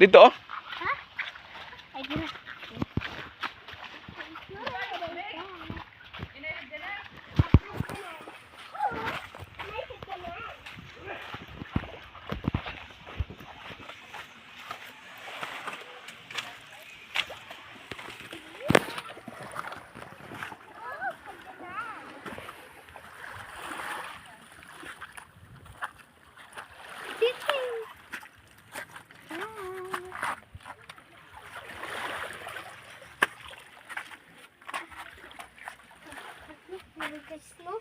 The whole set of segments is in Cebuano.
Dito oh. Ha? Ay, dira. Guys, no?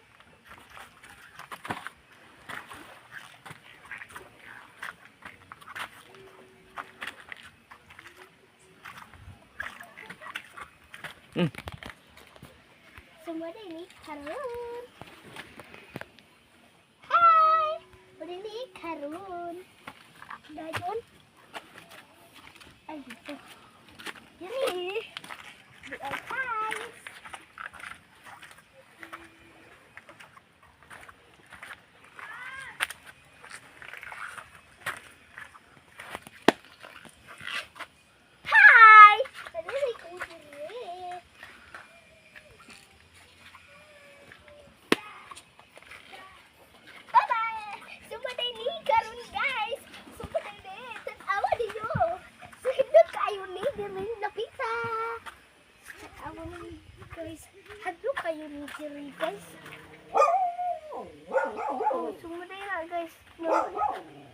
Sumuday ni karon. Hi! Muday ni karon. Dayon. Ay, dito. Dili. Di ay guys. Hi! Dali ko dili. Bye-bye! Sumaday ni karon, guys! Sumaday ni! Tanawa ninyo! So, hindot kayo ni diri napita! Tanawa ni, guys. Hadlo kayo ni diri, guys. Oh, sumaday na, guys. No.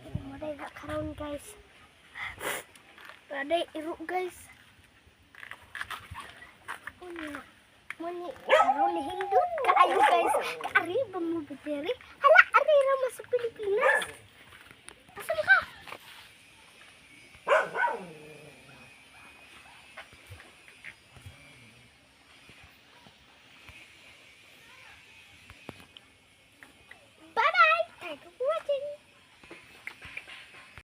Sumaday na karon, guys. Raday iro, guys. Unya. Muni karon hindot kaayo, guys. Kaariba mo ba diri? Hala, ari ra man sa Pilipinas.